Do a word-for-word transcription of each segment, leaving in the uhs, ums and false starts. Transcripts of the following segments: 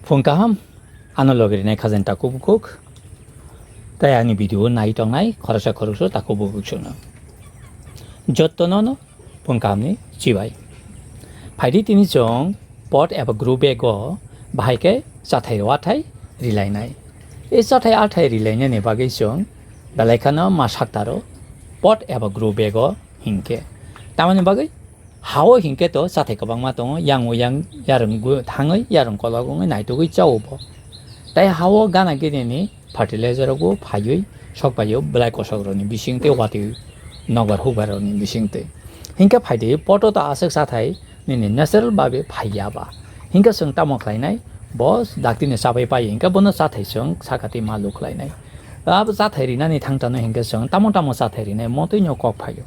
Phung kaham, ano loge rinai khajani takhuk bukhuk, tei ani video nai tongnai khoroksa khoroksa takhuk bukhuk songno. Jottono no phung kahamni chibai. Phaidi tini chwng pot eba grow bag o bahai khe chathai rw athai rilainai. E chathai athai rilainani bagwi chwng belai kheno ma saktaro pot eba grow bag o hinkhe. Tamoni bagwi hao hinkhe to chathai kwbangma tongo, yang o yang yarwng thangwi yarwng kolok wngwi naitugwi chao bo. Tai hao gana gini ni fertilizer rogo phaiwi sok paio belai kosok rokni bising tei watwi nogar hubar rokni bising twi. Hinkhe phaidi poto ta aswk chathai nini natural babe phaiya ba. Hinkhe chwng tamo khlainai, bo daktino chabai pai hinkhe bono chathai chwng sakati malu khlainai. Abo chathai rinani thangtano hinkhe chwng tamo tamo chathai rinai motwino kok phaio.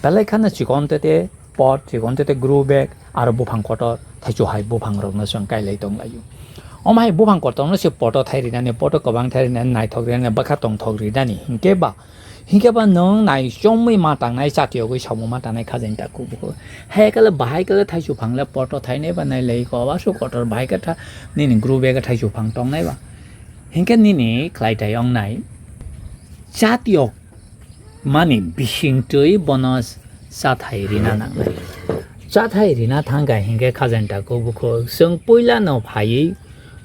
Belai kheno chikon tete pot, chikon tete grow bag, aro buphang kotor, thaichu hai buphang rokno chwng kailai tonglaio. Omo hai buphang kotorno se poto thai rinani, poto kwbang thai rinani, naithok rinani, bwkha tongthok rinani, hinkhe ba, hinkhe ba nwng naichomwi ma tangnai, chatiyogwi samung ma tangnai khajani takhuk bukhuk. Hai kale bahai kale thaichu phangle poto thainai ba nailai ko, abaso kotor bahai khe tha-, nini grow bag thaichu phang tongnai ba. Hinkhe nini khlai thai ongnai, chatiyok mani bisingtwi bono chathai rina nangnai. Chathai rina thangkha hinkhe khajani takhuk bukhuk chwng puilano phaiwi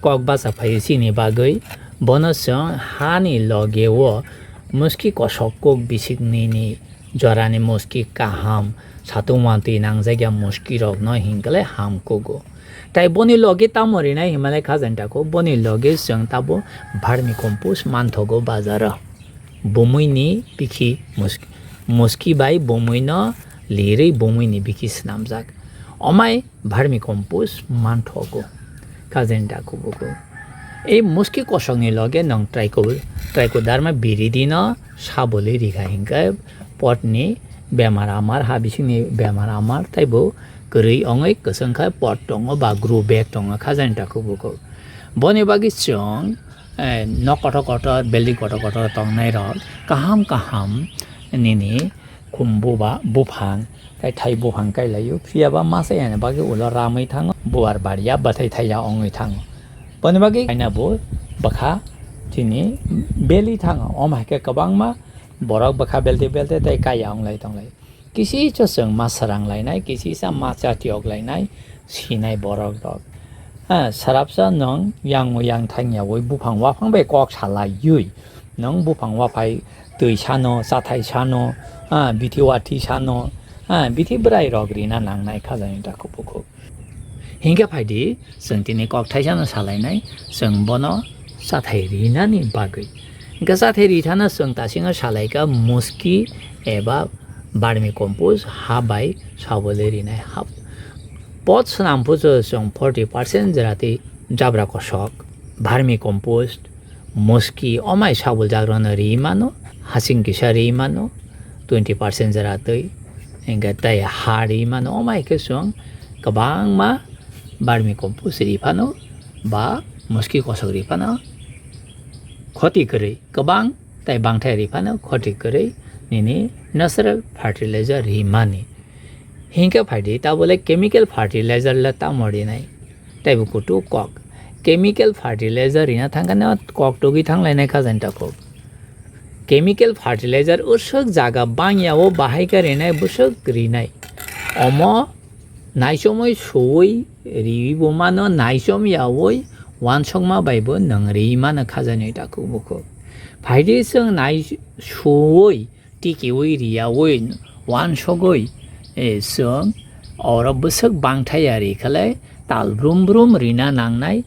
kok bacha phaiwi chini bagwi bono chwng hani loge o muski kosok kuk bisik nini jorani muski kaham satung watwi nangjakya muski rokno hinkhe ham kugo. Tai boni loge tamo rinai hinmale khajani takhuk boni loge chwng tabo vermicompost manthogo bazaro. Bumui ni bikhi muski, muski bai bumui no lirwi bumui ni bikhi swnamjak. Omai vermicompost manthogo. Khajani takhuk bukhuk. Ei muski kosok ni loge nwng tricho-, trichoderma viridi no saboli rikha hinkhe pot ni bemar amar, ha bising ni bemar amar tei bo kwrwi ongwi kwchwng khe pot tongo ba grow bag tongo khajani takhuk bukhuk. Boni bagwi chwng eh, nok kotor kotor, building kotor kotor tongnai rok kaham kaham nini khum buba buphang, tai thai buphang kailaio, phiya ba masa yani bagwi ulo ramwi thango, buar baria bwthai thaiya ongwi thango. Boni bagwi kaina bo bwkha tini beli thango, omo hai khe kwbangma borok bwkha belte belte tai kaiya onglai tonglai. Kisicha chwng ma srang lainai, kisicha ma chatiyok lainai, sinai borok rok. Ha, sarapsa nwng yang yang thang yaui buphang waphang bai kok salaiwi, nwng buphang waphai twi sano, chathai sano, ha, bithi wathi sano, ha, bithi bwrai rok rina nangnai khajani takhuk bukhuk. Hinkhe phaidi, chwng tini kok thaisano salainai, chwng bono chathai rinani bagwi. Hinkhe chathai rithana chwng tasingo salaikha muski eba vermicompost ha bai sabole rinai ha. Pot swnam phuchu chwng forty percent jora twi jabra kosok, vermicompost, muski, omai sabul jagrano ri mano, hasing kisa ri mano, twenty percent jora twi, hinkhe tei ha ri mano, omai khe chwng kwbangma vermicompost ri phano ba muski kosok ri phano khoti kwrwi, kwbang tei bangthai ri phano khoti kwrwi nini natural fertilizer ri mani. Hinkhe phaidi tabole chemical fertilizer le tamo rinai? Teibo kutu kok. Chemical fertilizer rina thangkhano kok tugwi thanglainai khajani takhuk. Chemical fertilizer usuk jaga bangya o bahai khe rinai bwswk rinai. Omo naichomwi suwi riwi bo mano, naichom yawi wansokma bai bo nwng riwi mano khajani takhuk bukhuk. Phaidi chwng nai suwi tikiwi riyawi wansogwi, eh, chwng oro bwswk bangthai ya ri khlai tal brum brum rina nangnai,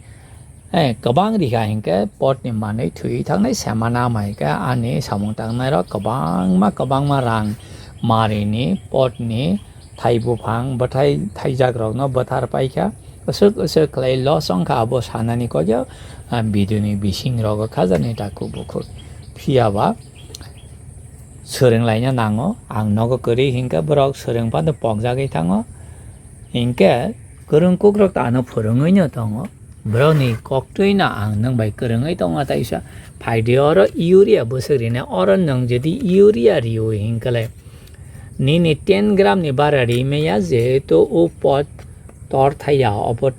eh, kwbang rikha hinkhe potni manwi thwiwi thangnai sema nama hinkhe ani samung tangnairok kwbangma kwbangma rang marini potni thai buphang bwthai thaijak rokno bwthar paikha. Usuk usuk khlai loss wngkha abo sanani kok ya, ah, video ni bising rogo khajani takhuk bukhuk. Phiya ba swrwng laina nango, ang nogo kwrwi hinkhe borok swrwng phano pokjagwi thango. Hinkhe kwrwng kukrok to ano phwrwngwi no tongo. Borokni koktwino ang nwng bai kwrwngwi tongo taisa. Phaidi oro urea bwswk rinai, oro nwng jodi urea riwi hinkhe le nini ten gram ni bara ri maya, jehetu o pot tor thaiya, obo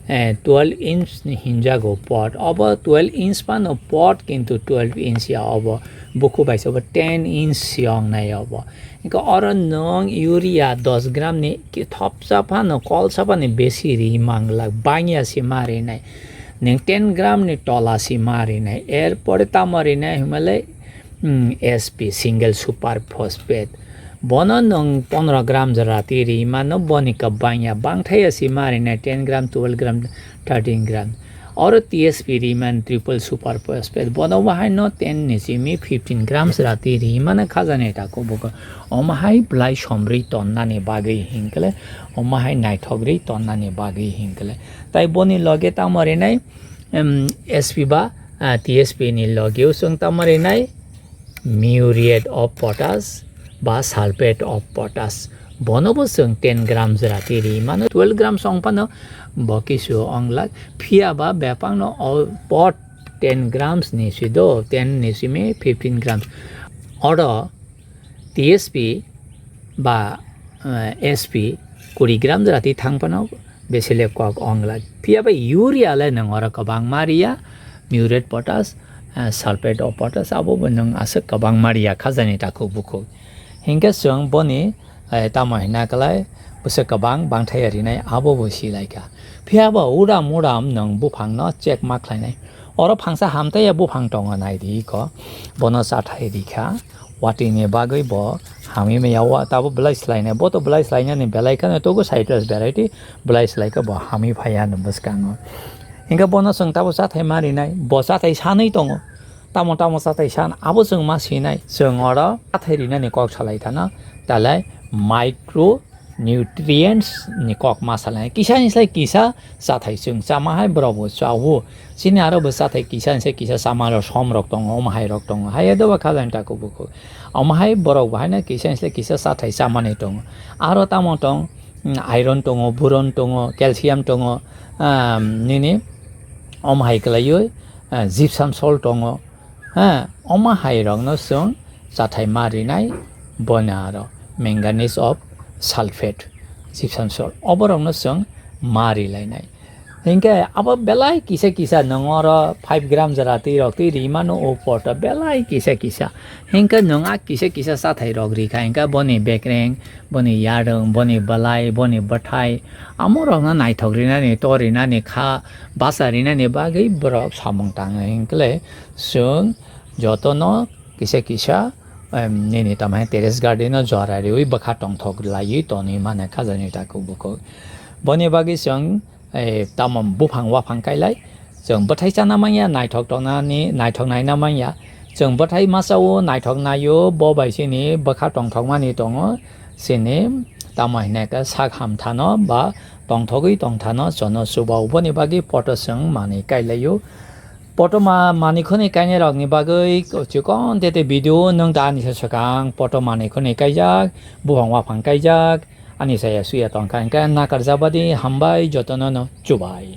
eh, twelve inch ni hinjago pot. Obo twelve inch phano pot, kintu twelve inch ya obo. Buku bai se obo ten inch si ong nai obo. Hingke oro nwng urea dos gram ni ki thopsa phano kolsa phano besi ri manglak, bangya si ma rinai. Nwng ten gram ni tola si ma rinai. Erpore tamo rinai himale, mm, S P, single super phosphate. Bono nwng pondro gram jora twi ri mano, boni kwbangya bangthaya si ma rinai, ten gram, twelve gram, thirteen gram. Oro T S P ri man, triple super phosphate. Bono bahai no ten ni simi fifteen grams jora twi ri mano khajani tako buko. Omo hai bwlai somrwi tonnani bagwi hinkle, omo hai naithok rwi tonnani bagwi hinkle. Tai boni loge tamo rinai, em, S P ba, ah, T S P ni loge o chwng tamo rinai muriate of potash ba sulphate of potash. Bono bo chwng ten grams jora twi ri mano, twelve grams ong phano bo kisu ong lak. Phiya ba bepang no o pot ten grams ni si do, ten ni simi fifteen grams. Oro T S P ba, eh, S P kuri gram jora twi thang phano besi le kok ong lak. Phiya ba urea le nwng oro kwbang ma riya, muriate potash, eh, sulphate of potash, abo bo nwng aswk kwbang ma riya khajani takhuk bukhuk. Hinkhe chwng boni, eh, tamo hina kwlai bwswk kwbang bangthai rinai abo bo si lai kha. Phiya ba uram uram nwng buphang no check ma khlainai. Oro phangsa hamtaiya buphang tongo nai di ko, bono chathai ri kha. Watwi ni bagwi bo hamwi maya, wa tabo belai swlainai, bo to belai swlainani belai kheno togo citrus variety, belai swlai khe bo hamwi phaiya no bwskango. Hinkhe bono chwng tabo chathai ma rinai, bo chathai sanwi tongo, tamo tamo chathai san abo chwng ma sinai, chwng oro chathai rinani kok salai thana, talai micro nutrients ni kok ma salai. Kisa ni slai kisa chathai chwng chama hai borok bo chawo. Chini aro bo chathai kisa ni slai kisa chama rok som rok tongo, omo hai rok tongo. Hai do ba kha jani takhuk bukhuk. Omo hai borok bo haino kisa ni slai kisa chathai chamani tongo. Aro tamo tong, mm, iron tongo, boron tongo, calcium tongo, ah, nini omo hai kwlaiyo, ah, gypsum salt tongo. Ha, omo hai rokno chwng chathai ma rinai, bono aro manganese of sulphate, gypsum salt, oborokno chwng ma rilainai. Hinkhe abo belai kisa kisa nwng oro five gram jora twi rok twi ri mano o poto belai kisa kisa. Hinkhe nwng a kisa kisa chathai rok ri kha, hinkhe boni bekreng, boni yarwng, boni bwlai, boni bwthai, amo rokno naithok rinani, to rinani kha, basa rinani bagwi borok samung tango. Hinkhe chwng jotono kisa kisa, em, nini tamo hai terrace garden o jora riwi bwkha tongthok laiwi tonwi mano khajani takhuk bukhuk. Boni bagwi chwng, eh, tamo buphang waphang kailai chwng bwthai chana manya, naithok tongnani, naithok naina manya. Chwng bwthai masa o naithok naio, bo bai chini bwkha tongthok mani tongo. Chini tamo hwnwi khe sak hamthano ba tongthogwi tongthano jono chuba o. Boni bagwi poto chwng manwi kailaio. Poto ma-, manwi khwnwi kainai rokni bagwi chikon tete video nwng da ani se swkang poto manwi khwnwi kaijak, buphang waphang kaijak, ani saya suya tongkha, hinkhe nakarjak badi hambai jotono no chubai.